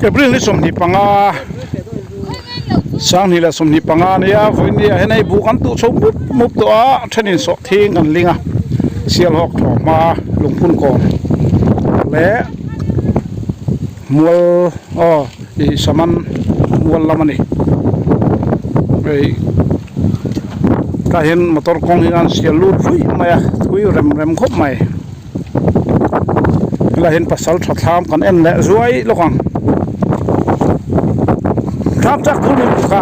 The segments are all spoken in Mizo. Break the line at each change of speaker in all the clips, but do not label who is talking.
April ni 25 sanghnih leh 25 ania vawiin ni ah hian hei buh kan tuh chho mup mup tawh a thenin sawh thing kan ling a sialhawk thaw hma lungphun kawn leh mual aw ih saman mual lam a ni hei tah hian motor kawng hi an sial lut ruih mai a thui rem rem khawp mai. Helaiah hian pasal tha thlam kan en leh zuai lawk ang thlam chak thur min kha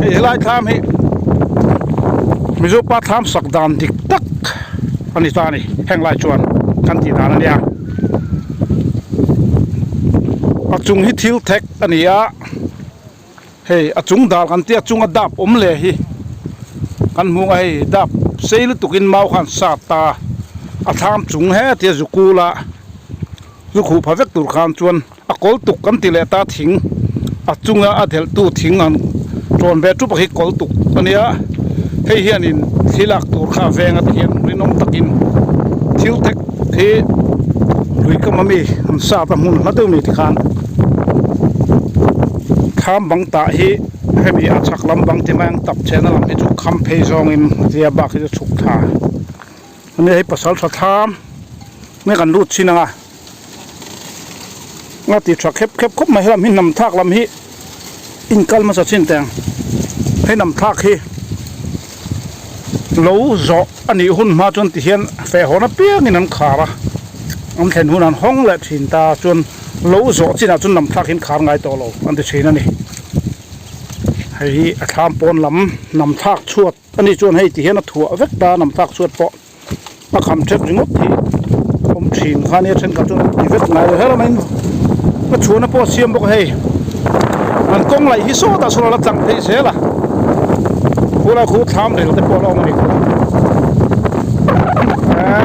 hei helai thlam hi Mizo pa thlam sak dan dik tak a ni ta a ni heng lai chuan kan tih dan a nia a chung hi thil thek a ni a. Hei a chung dal kan tia chunga dap awm leh hi kan hmu a hei dap sei lutukin mau khan sat ta a thlam chung he tia zu kula zu khuh pha vek tur khan chuan a kawl tuk kan ti leh ta thing a chunga a delh tu thing an tawn ve thup a khi kawl tuk a nia hei hianin thli lak tur kha a veng a ti hian rinawm takin thil tek hi lui kam ami an sat a hmun hla deuh mi tikhan. Thlam bang tah hi hemi a chhak lam bang ti mai ang tap chhehna lam hi chu kham phei zawngin tia bak hi chu chhuk thla a nia hei pasal tha thlam nge kan lut chin anga a ti tha khep khep khawp mai helam hi hnam thlak lam hi inkal hmasa chin teh ang hei hnam thlak hi lo zawh a nih hun hma chuan tihian feh hawn apiangin an khar a an thlen hun an hawng leh thin ta chuan. Lo zawh chinah chuan lam thlak in khar ngai tawh lo an ti thin a ni. Hei hi a thlam pawn lam nam thlak chhuat a ni chuan hei ti hian a thuah vek ta nam thlak chhuat pawh a kham tep ringawt hi awm thin kha nia thenkhat chuan an ti vek ngai lo her mai a chhuahna pawh a siam bawk a hei an kawng laih hi sawtah sawn a la tlang theih zel a khulai khu thlam rel te pawh a la awm a ni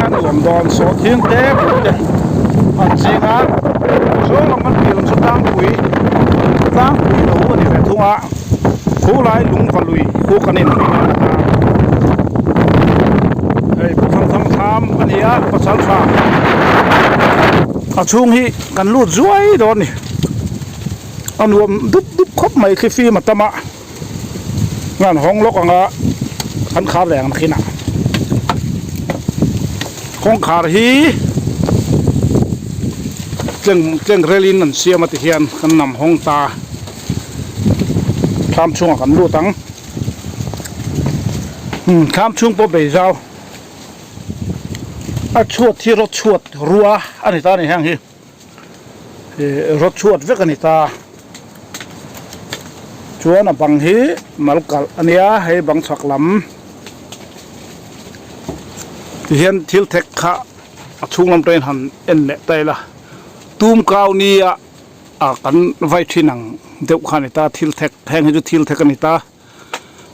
a nuam dawn sawh thing te pawh te. An ching a saw lam kan piah lam saw tlangpui tlangpui lo a ni ve thung a khulai lung va lui khu kan in hming a hei pu thangthang thlam a ni a pasal tha a chhung hi kan lut zuai dawn a ni a nuam dup dup khawp mai thli fim a tam a an hawng lawk ang a an khar leh ang nakin ah kawngkhar hi tleng tleng relin an siam a ti hian kan nam hawng ta thlam chhungah kan lut ang umm thlam chhung pawh bei zau a chhuat hi rawt chhuat rua a ni ta a ni heng hi. Ih rawt chhuat vek a ni ta chuan a bang hi mal kalh a nia hei bang chhak lam tihian thil thek kha a chhung lam tawhin han en leh ta ila tum kau nia ah kan vai thin ang deuh kha a ni ta thil thek heng hi chu thil thek a ni ta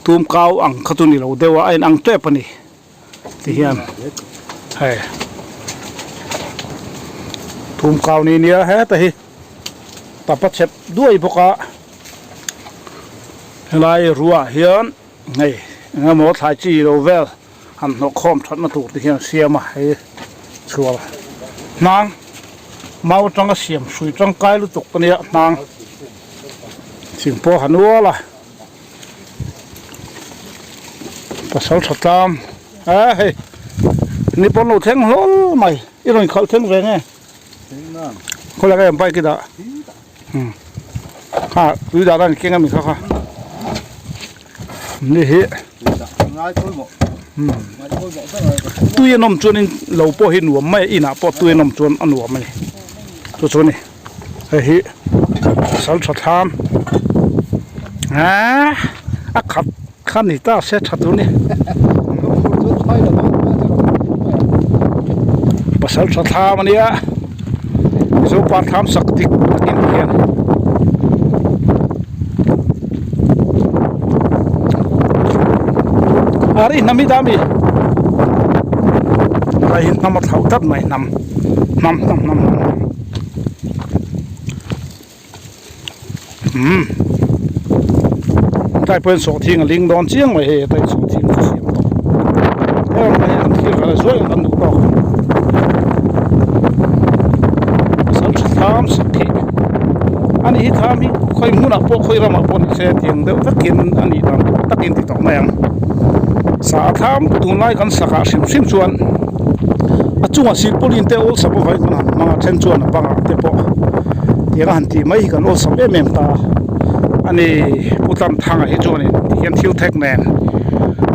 tum kau ang kha chu ni lo deuh a a inang tep a ni. Tihian hei thum kau ni nia heta hi tapa chep duai bawk a helai ruah hian hei eng emaw thlai chi lo vel han hnawh khawm thatna tur te hian a siam a hei chhuar hnang mau atanga siam hrui tangkai lutuk ania hnang thing pawh a nual a. Pasal tha tlam a hei ni pawn lo thleng hlawl mai i rawn khalh thleng ve nge khawlai ka em bike i dah kha tui dah dan keng ami kha kha ni hi tui an awm chuan in lo pawh hi nuam mai a inah pawh tui an awm chuan a nuam a ni chu chu a ni. Hei hi pasal tha thlam aaa a khat kha ni ta se tha tur a ni pasal tha thlam a nia mizopa thlam sak dik takin hian a ri hnam hi ta ami helai hi hnam a thlauh tlat mai hnam hnam hnam hnam hnam. Umm tlai pawhin sawhthing a ling dawn chiang mai hei heta hi sawhthing chu siam tawh heng mai an thlir khalh zuai ang kan duh tawk ang. Ani hi thlam hi khawi hmunah pawh khawi ramah pawh ni se tiang deuh vekin a nih dan tur takin ti tawh mai ang. Sa a thlam tunlai kan sakah hrim hrim chuan a chungah silpauline te awlsam avangin kan han hmang a then chuan a bangah te pawh tiang a han tih mai hi kan awlsam em em ta a ni. Pu Tlanthanga hi chuanin tihian thil thek nen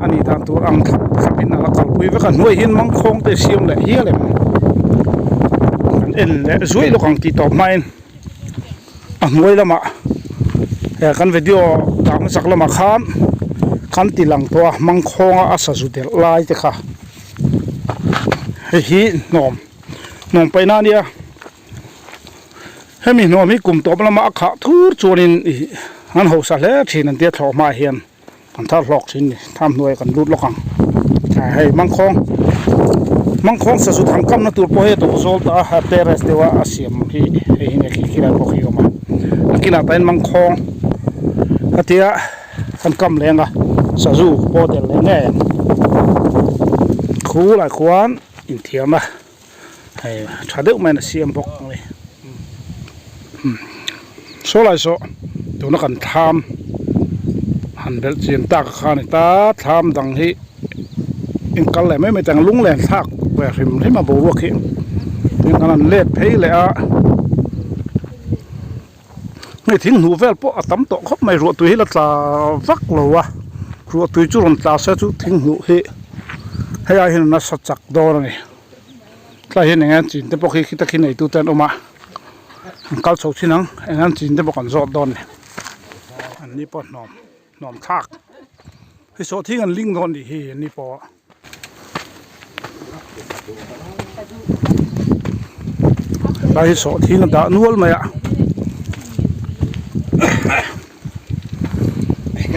a nih dan tur ang thlap thlapin a la kalpui vek a hnuai hian mangkhawng te siam leh hial em kan en leh zuai lawk ang tih tawp hmain a hnuai lamah eh kan video dah hmasak lamah khan kan ti lang tawh a mangkhawnga a sazu delh lai te kha hei hi hnawm hnawm paihna a nia. Hemi hnuam hi kum tawp lama a khah thur chuanin ih an hausa hle thin an tia thlawh hmaah hian an thar hlawk thin ni tham hnuaiah kan lut lawk ang ah hei mangkhawng mangkhawng sazu thang kamna tur pawh hei a dawh zawl ta a terrace deuha a siam hi hei hi nia khi khilai pawh khi a awm a a kinah tah hian mangkhawng a tia kan kam leng a sazu pawh a tel leh ngei ang khu lai khuan inthiam a. Hei tha deuh maiin a siam bawk a ni saw lai saw tuna kan thlam han belh chian tak kha a ni ta thlam dang hi inkal leh mai mai teng lunglen thlak ve hrim hrim a boruak hi tin kan han let phei leh a hei thing hnuh vel pawh a tam tawh khawp mai ruah tui hi la tla vak lo a ruah tui chu rawn tla se chu thing hnuh hi hei ai hian a nasa chak dawn a ni. Tlai hian eng an chin te pawh khi khita khi neitu te an awm a an kal chho thin ang eng an chin te pawh kan zawt dawn a ni an ni pawh hnawm hnawm thlak hei sawhthing an ling dawn nih hi an ni pawh tlai hi sawhthing a dah nual mai a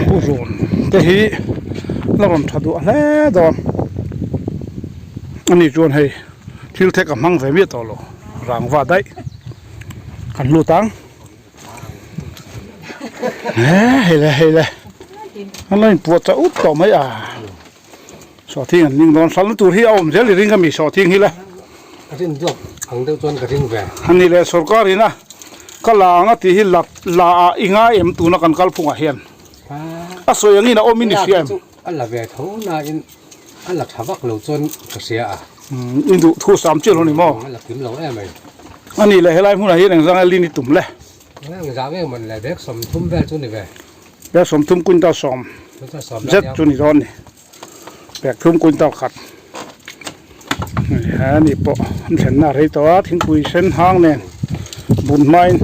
purun te hi la rawn tha duah hle dawn ani chuan hei thil thek a hmang ve miah tawh lo rangva daih kan lut ang hei le hei le an lo inpuah chauh ut tawh mai a sawhthing an ning dawn hlalna tur hi a awm zel i ring ami sawhthing hi le
a rin duak ang deuh chuan ka ring ve
ani le sorkar in a ka la ang a tih hi la la ah i ngai em tuna kan kalphungah hian a sawi angin a awm in i hria em
a la ve tho nain A la tha vak lo chuan ka hria a.
I duh thu sam chiah lo ni maw?
A la kim lo em ai.
A nih leh helai hmunah hian engzang nge lin i tum le?
Engzang nge mawn le bag 30 vel chu ni ve.
Bag 30 quintal sawm zet chu ni dawn ni. Bag thum quintal khat. He ni pawh an thlenna a rei tawh a thingpui sen hang nen bun hmain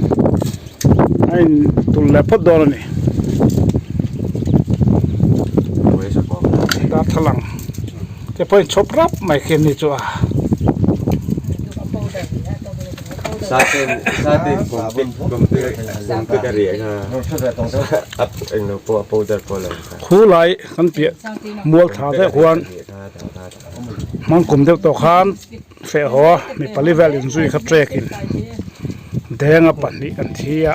a in tulh leh phawt dawn a ni. Darthlalang te pawh a inchhawp rap mai khi an ni chu a. Khu lai kan piah mual tha deuh khuan hmang kum deuh tawh khan feh haw a mi pali vel inzui kha trek in denga pahnih an thi a.